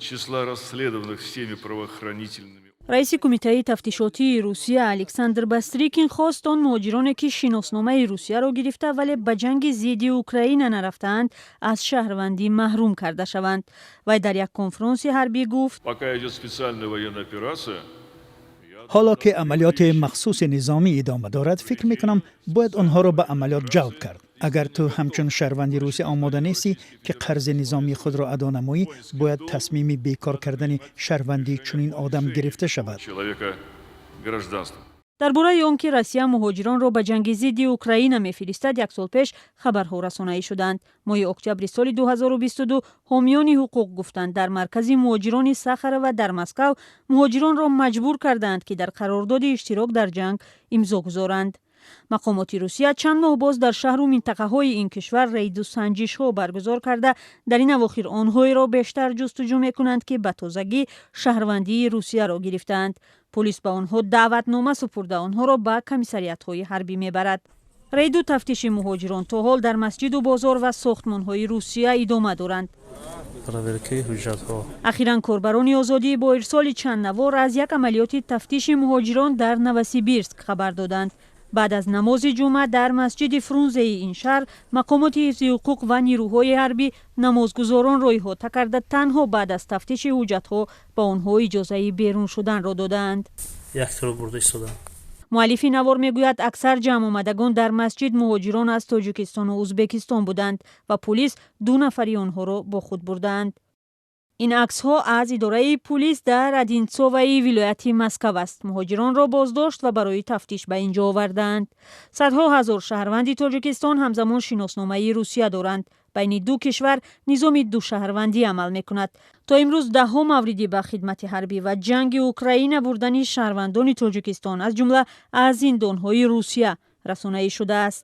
Числа расследованных всеми правоохранительными Раиси Кумитаи тафтишотии Русия Александр Бастрикин хост, он муҳоҷироне, ки шиносномаи Русияро гирифта, вале ба ҷанги зидди Украина нарафтаанд, аз шаҳрвандӣ маҳрум карда шаванд. Вай дар як конфронси ҳарбӣ гуфт: Пока идет специальная военная операция, Ҳоло ки амалиёти махсуси низомӣ идома дорад, фикр мекунам, бояд онҳоро ба амалиёт ҷалб кард. Агар ту ҳамчун шаҳрванди Русия омода нестӣ, ки қарзи низомии худро адо намоӣ, бояд тасмими бекор кардани шаҳрвандии чунин одам гирифта шавад. человека гражданства. Дар бораи он ки Россия муҳоҷиронро ба ҷанги зидди Украина мефиристад, як сол пеш хабарҳо расонаӣ шуданд. Моҳи октябри соли 2022 ҳомиёни ҳуқуқ гуфтанд, дар маркази муҳоҷирони Сахарова дар Москав муҳоҷиронро маҷбур кардаанд, ки дар қарордоди иштирок дар ҷанг имзо гузоранд. Мақомоти Русия чанд моҳ боз дар шаҳру минтақаҳои ин кишвар рейду санҷишҳо баргузор карда, дар ин авохир онҳоеро бештар ҷустуҷӯ мекунанд, ки ба тозагӣ шаҳрвандии Русияро гирифтаанд. Полис ба онҳо даъватнома супурда, онҳоро ба комиссариатҳои ҳарбӣ мебарад. Рейду тафтиши муҳоҷирон то ҳол дар масҷиду бозор ва сохтмонҳои Русия идома доранд. Проверкаи ҳуҷҷатҳо. Ахиран корбарони Озодӣ бо ирсоли чанд навор аз як амалиёти тафтиши муҳоҷирон дар Новосибирск хабар доданд. Баъд аз намози ҷумъа дар масҷиди Фрунзеи ин шаҳр мақомоти ҳифзи ҳуқуқ ва нирӯҳои ҳарбӣ намозгузоронро иҳота карда, танҳо баъд аз тафтиши ҳуҷҷатҳо ба онҳо иҷозаи берун шуданро додаанд. Якторо бурда истодам. Муаллифи навор мегӯяд, аксар ҷамъомадагон дар масҷид муҳоҷирон аз Тоҷикистону Ӯзбекистон буданд ва пулис ду нафари онҳоро бо худ бурдаанд. Ин аксҳо аз идораи пулис дар Одинцовои вилояти Москав аст. Муҳоҷиронро боздошт ва барои тафтиш ба ин ҷо овардаанд. Садҳо ҳазор шаҳрванди Тоҷикистон ҳамзамон шиносномаи Русия доранд. Байни ду кишвар низоми душаҳрвандӣ амал мекунад. То имрӯз даҳҳо мавриди ба хидмати ҳарбӣ ва ҷанги Украина бурдани шаҳрвандони Тоҷикистон, аз ҷумла аз зиндонҳои Русия, расонаӣ шудааст.